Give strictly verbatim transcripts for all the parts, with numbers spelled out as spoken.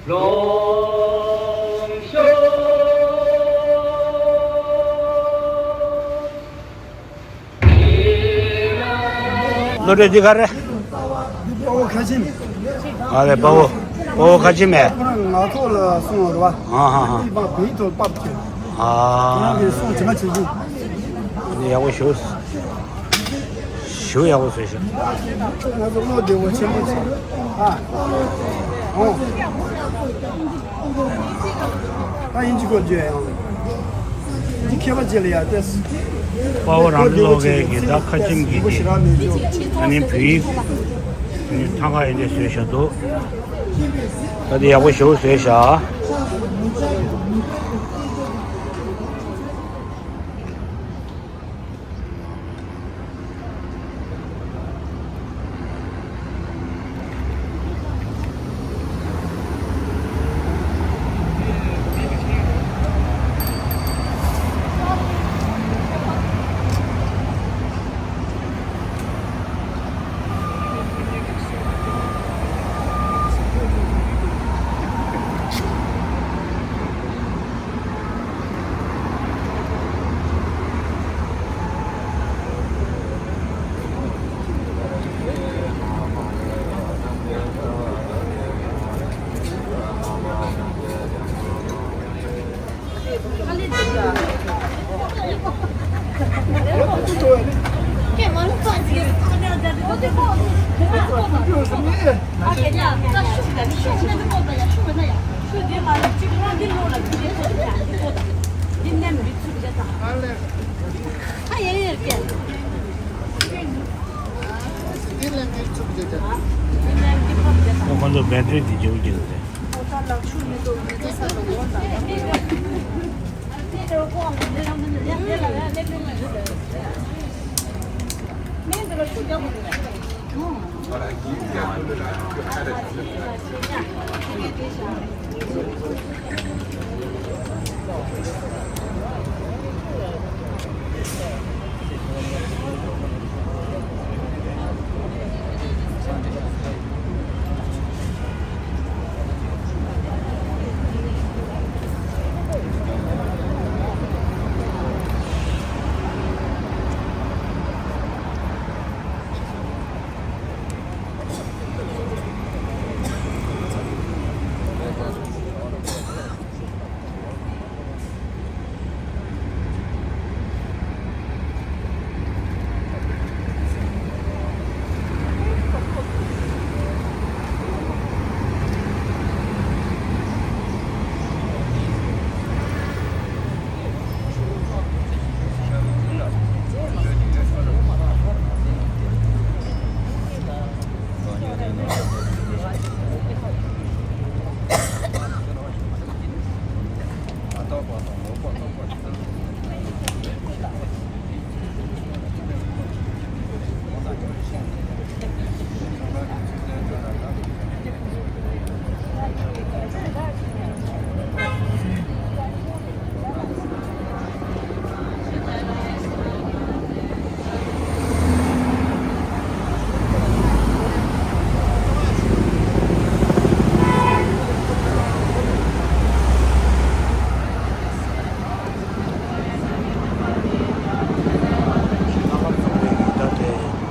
ལོ་རྒྱུས་འདི་ག་རེ། འདི་དཔའ་བོ་ཁ་ཆེམས། ཨ་ལེ་དཔའ་བོ། དཔའ་བོ་ཁ་ཆེམས་མེད། ཁོ་རང་ང་ཚོ་ལ་སོང་བ་རེད་བ། ཨ་ཧ་ཧ། འདི་བ་བོད་ཡིག་ཐོག་ཕབ་བྱས། ཨ། ཁོ་རང་གི་སོང་ཇི་མ་བྱེད་ཀྱི། འདི་ཡག་པོ་ཞུ། ཞུ་ཡག་པོ་བཟོས་ཤག་ང་ཚོ་བློ་བདེ་བོ་ཆེན་པོ་བྱེད། ཨ། ཨོ། ད་ཡིན་གཅིག་གོ་བརྗོད་ཡང་། འདི་མཁས་པ་ཅིག་ལ་ཡ་ཏེས། དཔའ་བོ་རང་ལུས་བློ་དགའི་གི་ད་ཁ་ཆེམས་ཀྱི་གི། ཨ་ནི་བོད་ཡིག་ཨ་ནི་ཐང་ག་ཡིན་དེ་བཟོས་བཞག་འདུག་ད་དེ་ཡག་པོ་ཞེ་པོ་བཟོས་བཞག་ཁོང་ཚོ་བེ་ཏྲི་དེ་འཇོག་རྒྱུ་རེད།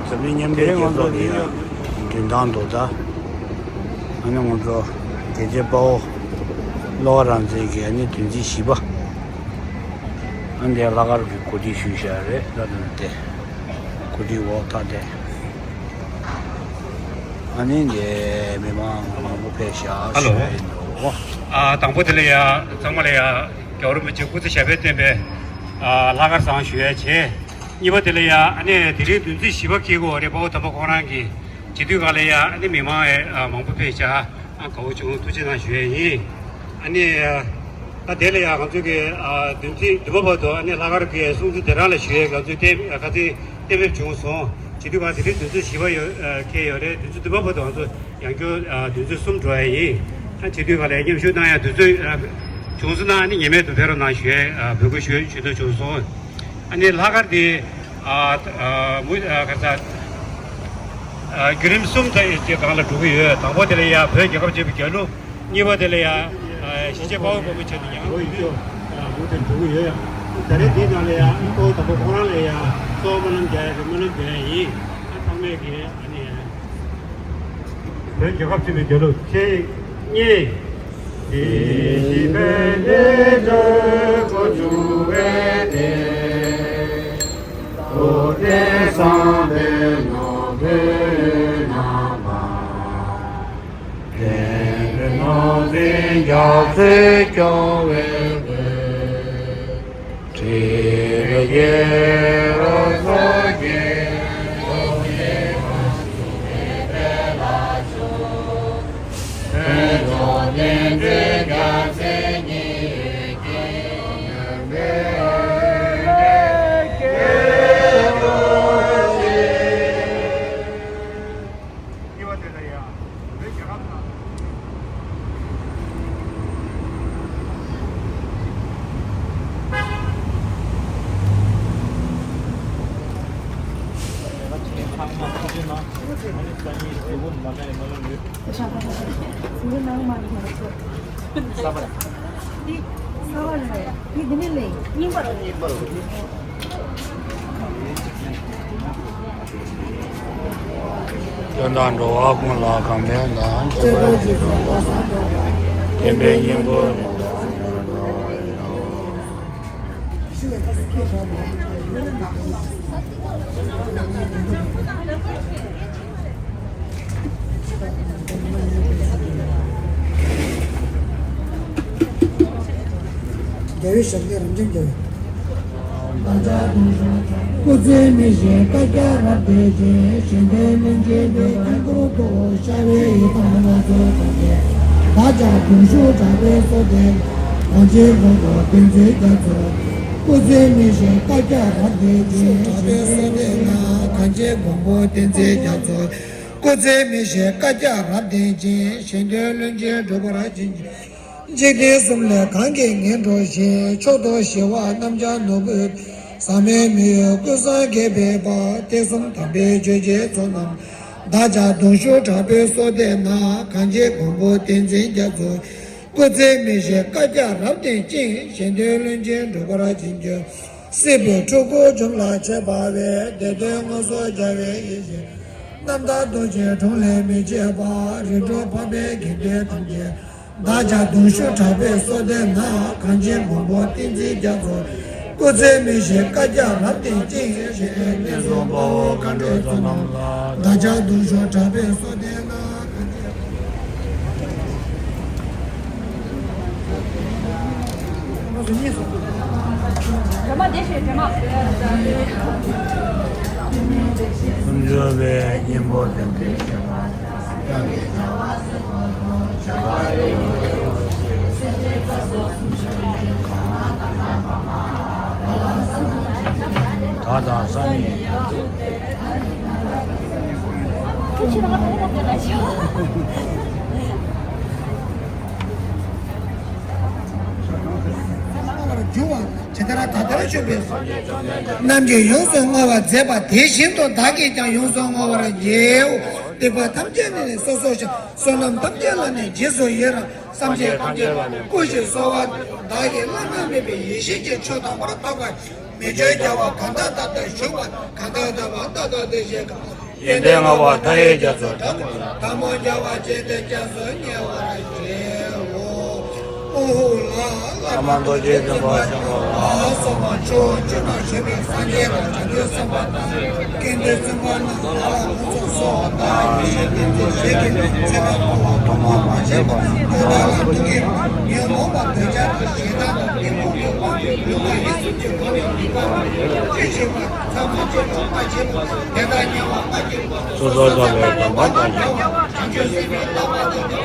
འཛམ་གླིང་མཉམ་འབྲེལ་རྒྱལ་ཚོགས་ཀྱི་མདུན་ཐང་དུ་ད། ཨ་ནི་ང་ཚོ་རྒྱལ་གཅེས་དཔའ་བོ་བློ་དགའ་རང་བཙན་གྱི་ཨ་ནི་བདུན་ཚིགས་བཞི་པ། ཨ་འདི་ལྷག་དཀར་གྱི་གོ་སྒྲིག་ཞུས་བཞག་རེད། ད་དུང་དེ་གོ་སྒྲིག་འོག་ཐག་དེ། ཨ་ནི་འདི་མི་མང་མང་པོ་ཕེབས་བཞག་ཧ་ལོ། ཞུ་ཡ་ཡིན་འདུག་ཨ་དང་པོ་དེ་ལ་ཡ་ཚང་མ་ལ་ཡ་རྒྱལ་བ་རིན་པོ་ཆེ་སྐུ་ཚེ་ཞབས་པད་བརྟན་པའི་ཨ་ལྷག་དཀར་བཟང་ཞུ་ཡ་བྱས། གཉིས་པ་དེ་ལ་ཡ་ཨ་ནི་དེ་རིང་བདུན་ཚིགས་བཞི་པ་འཁེལ་གྱི་ཡོད་རེད། དཔའ་བོ་དམ་པ་ཁོང་རང་གི་བྱེད་དུས་ག་ལ་ཡ་ཨ་ནི་མི་མང་ཨེ་ཨ་མང་པོ་ཕེབས་ཤག་ཨ་དགའ་བོ་བྱུང་། ཐུགས་རྗེ་གནང་ཞུ་ཡས་ཡིན། ཨ་ནི་ཨ་དེ་ལ་ཡ་ང་ཚོ་གི་ཨ་བདུན་ཚིགས་བདུན་པ་བར་དུ་ཨ་ནི་ལྷག་དཀར་གྱི་གསུང་ཚུལ་དེ་རང་ལ་ཞུ་ཡས་ང་ཚོས་གཏན་ཁ་སང་གཏན་འབེབས་བྱུང་སོང་། བྱེད་དུས་ག་དེ་རིང་བདུན་ཚིགས་བཞི་པ་ཡོད་ཨ་འཁེལ་ཡོད་རེད། བདུན་ཚིགས་བདུན་པ་བར་དུ་ང་ཚོ་ཡང་བསྐྱར་ཨ་བདུན་ཚིགས་གསུམ་འགྲོ་ཡས་ཡིན། ཨ་བྱེད་དུས་ག་ལ་ཡ་མཉམ་ཞུགས་གནང་ཡ་དུས་ཚོད་ཨ་བྱུང་སོང་ན་ཨ་ནི་ངེས་མེད་དུ་ཕེབས་རོགས་གནང་ཞུ་ཡས་ཨ་འབོད་སྐུལ་ཞུ་ཞུ་འདོད་བྱུང་སོང་། ཨ་ནི་ལྷག་དཀར་དེ་ཨ་ཨ་མུ་ཨ་ག་ས་ཨ་བརྒྱུད་རིམ་གསུམ་དེ་གི་སྒང་ལ་འགྲོ་གི་ཡོད། དང་པོ་དེ་ལ་ཡ་བོད་རྒྱལ་ཁབ་ཆེན་པོའི་རྒྱལ་གླུ་ གཉིས་པ་དེ་ལ་ཡང་ཞི་བྱེད་དཔའ་བོའི་བུ་མོ་ཆེད་དུ་ཡང་ལོ་ཡི་ཅོ་ལུགས་དེ་འགྲོ་གི་ཡོད་ཡ། ད་རེས་འདི་ནང་ལ་ཡང་ཨི་ཁོ་དང་པོ་ཁོ་རང་ལ་ཡང་གཙོ་བོ་སྨོན་ལམ་རྒྱག་ཡ་དེ་སྨོན་ལམ་རྒྱག་ཡ་ཡིན། ཨ་ཚང་མས་ཀྱི་ཨ་ནི་ཡང་བོད་རྒྱལ་ཁབ་སྤྱི་པའི་རྒྱལ་གླུ་གཅིག་གཉིས། དེ་བཞིན་ཕན་བདེའི་འབྲས་བུ་འབྱུང་བའི་ཕྱིར། ཐུབ་བསྟན་བསམ་པའི་ནོར་བུས་རྣམ་པར། བསྟན་པའི་ནོར་འཛིན་རྒྱ་མཚོས་སྐྱོང་བའི་དབུས། ཁྲིམས་ཀྱི་རོ་སོ་རྒྱས་པའི་དཔལ་ལ་འཇུག། དོན་མཆོག་བསྟན་འཛིན་རྒྱ་མཚོའི་སྙིང་གི་གཉེན་པོ་ཞིག་སྟོན་དང་འགྲོ་བ་ཀུན་ལ་ཁམས་ལྡན་དང་། མཁྱེན་པའི་སྙིང་པོ། རྒྱལ་བའི་ཞབས་ཀྱིས་རབ་འབྱམས་རྒྱལ་བའི། བདག་ཅག་གདུང་ཤུགས་སྐུ་ཚེ་མི་ཤིགས་བཀའ་རྒྱ་རབ་བརྟན་ཅིང་། གཞན་དོན་སྨིན་ཅིང་འདོད་ཀྱང་ཀུན་ཏུ་ཤར་བའི་ཡི་དམ་ལ་གཙོ་བྱས་ཏེ། བདག་ཅག་གདུང་ཤུགས་དྲག་པོས་གསོལ་འདེབས་ན། གངས་ཅན་མགོན་པོ་བསྟན་འཛིན་རྒྱ་མཚོ། སྐུ་ཚེ་མི་ཤིགས་བཀའ་རྒྱ་རབ་བརྟན་ཅིང་། དྲག་པོས་གསོལ་འདེབས་ན། གངས་ཅན་མགོན་པོ་བསྟན་འཛིན་རྒྱ་མཚོ། སྐུ་ཚེ་མི་ཤིགས་བཀའ་རྒྱ་རབ་བརྟན་ཅིང་། གཞན་དོན་བློན་ཆེན་འགྲུབ་པར་བྱིན་གྱིས། འཇིག་རྟེན་གསུམ་ལས་གང་གིས་ངེས་འགྲོ་ཞིང་། མཆོག་ཏུ་ཞི་བ་རྣམ་བྱང་ནོར་བུའི། ཟག་མེད་མི་གཡོ་ཀུན་བཟང་དགྱེས་པའི་དཔལ། ཐེག་གསུམ་དམ་པའི་ཆོས་ཀྱི་མཚོ་རྣམས། བདག་ཅག་གདུང་ཤུགས་དྲག་པོས་གསོལ་འདེབས་ན། གངས་ཅན་མགོན་པོ་བསྟན་འཛིན་རྒྱ་མཚོ། སྐུ་ཚེ་མི་ཤིགས་བཀའ་རྒྱ་རབ་བརྟན་ཅིང་། གཞན་དོན་བློན་ཆེན་འགྲུབ་པར་བྱིན་གྱིས། སྲིད་པའི་འཁྲུལ་འཁོར་འཇོམས་ལ་བྱེད་པ་བས། བདེ་དོན་མངོན་སུམ་རྒྱལ་བའི་ཡེ་ཤེས། རྣམ་དག་རྡོ་རྗེའི་དྲུང་ལས་མི་ཕྱེད་པ། རིགས་དྲུག་ཕམ་པའི་དགེ་འདུན་ཐམས་ཅད། བདག་ཅག་གདུང་ཤུགས་དྲག་པོས་གསོལ་འདེབས་ན། གངས་ཅན་མགོན་པོ་བསྟན་འཛིན་རྒྱ་མཚོ། སྐུ་ཚེ་མི་ཤིགས་བཀའ་རྒྱ་རབ་བརྟན་ཅིང་། གཞན་ཡང་གནས་གསུམ་དཔའ་བོ་མཁའ་འགྲོའི་ཚོགས་རྣམས་ལ། བདག་ཅག་གདུང་ཤུགས་དྲག་པོས་གསོལ་འདེབས་ན། སུམ་འབྱོར་པའི་སྙིང་པོ་དེ། བདག་དང་ས་གཉིས། རྣམས་ཀྱིས་ཡོངས་སུ་བསྔོ་བ་མཛད་པ་དེ་བཞིན་དུ་བདག་གིས་ཀྱང་ཡོངས་སུ་བསྔོ་བར་བགྱིའོ། སྡིག་པ་ཐམས་ཅད་ནི་སོ་སོར་བཤགས། བསོད་ནམས་ཐམས་ཅད་ལ་ནི་རྗེས་སུ་ཡི་རང་། བསམ་བྱས་ཐམས་ཅད་ལ་ནི་བསྐུལ་ཞིང་གསོལ་བ། བདག་གིས་བླ་ན་མེད་པའི་ཡེ་ཤེས་ཀྱི་ཆོས་དམ་པར་ཐོབ་པར། མི་བསྐྱོད་རྒྱལ་བ་གང་དག་ད་ལྟ་བཞུགས་པ། གང་དག་ད་ལྟ་བཞུགས་པ། ཡོན་ཏན་མངའ་བ་མཐའ་ཡས་རྒྱ་མཚོའི་བྲག་ཐམ་པ་རྒྱལ་བ་ཇི་ལྟར་སྐྱབས་སུ་ཉེ་བར་མཆིའོ། ཨོ་ཧོ་ལ་བླ་མ་རྡོ་རྗེ་འཛིན་པ་ཤོང་བ་ལ་སོགས་པ་ཕྱོགས་བཅུ་ན་བཞུགས་པའི་སངས་རྒྱས་དང་བྱང་ཆུབ་སེམས་དཔའ་དང་། ཀུན་ཏུ་བརྩོན་པ་རྣམས་ལ་ལ་ཕུན་སུམ་ཚོགས་པ་དང་། ཡེ་ཤེས་ཏིང་འཛིན་ཞིང་གི་ཚེ་རབས་འཁོར་བ་ཐོག་མ་མ་མཆིས་པ་དང་། ཉོན་མོངས་པ་འདོད་ཆགས་དང་ཞེ་སྡང་དང་གཏི་མུག་གི་དབང་གིས་ལུས་ངག་ཡིད་གསུམ་གྱི་སྒོ་ནས་སྡིག་པ་མ་ཡིན་ཅི་ཞིག་པ་ཚང་མ་ཅི་ལོག་པ་བྱེད་པ་དེ་དག་ཉེ་བར་མ་བགྱིས་པ། སོ་སོར་རྟོག་པའི་སྡོམ་པ་དང་། བྱང་ཆུབ་སེམས་དཔའི་བསླབ་པ་དང་།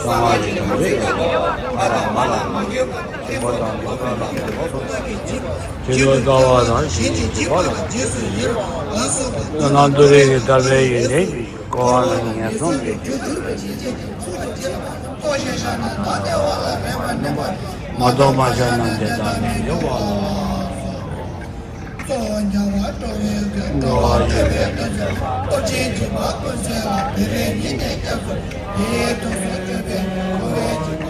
གསང་བ་ཡི་དམ་རིགས་ལ་ཉེ་བར། ཕ་དང་མ་ལ་མ་གུས་པ། དང་། ཕྱི་དྲོ་བདེ་བ་དང་། བཞིན་གྱི་བགྱིས་པ་དང་། རྗེས་སུ་ཡི་རང་ལ་སོགས་པ། སྣང་དུ་རིགས་ཀྱི་དམ་པའི་ཡོན་ཏན་གྱི་ཀོ་བ་ལ་ངན་སོང་གི། མ་རྟོགས་མ་ཤར་རྣམས་དེ་དག་ནི་ཡོད་པ་ལ། གཙོ་བོ་ཉེ་བར་འགྲོ་བའི་དགེ། འགྲོ་བ་སྤྱོད་པའི་དོན་མཛད་པ། སྟོབས་ཆེན་འཇིགས་པ་ཀུན་སེལ་བ། བོད་པའི་ཉི་ཟླའི་སྐྱབས་སུ་ཡི་དམ་སྲུང་སྐྱོབ་པའི་གོ་བའི་ཆེད།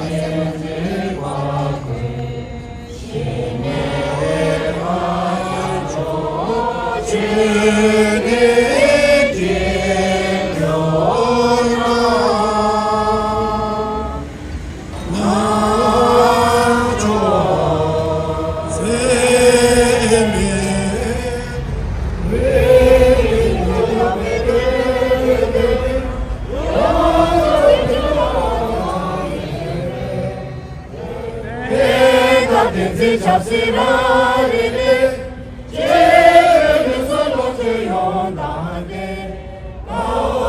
བསྟན་འཛིན་ཆབ་སྲིད་རང་རེ་ལས། ཆེ་བའི་ལུས་སྲོག་ལོངས་སྤྱོད་ཡོངས་དང་ལྡན། དཔའ་བོ་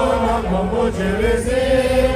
རྣམས་མགོན་པོ་བྱོན་པའི་གཟིམ་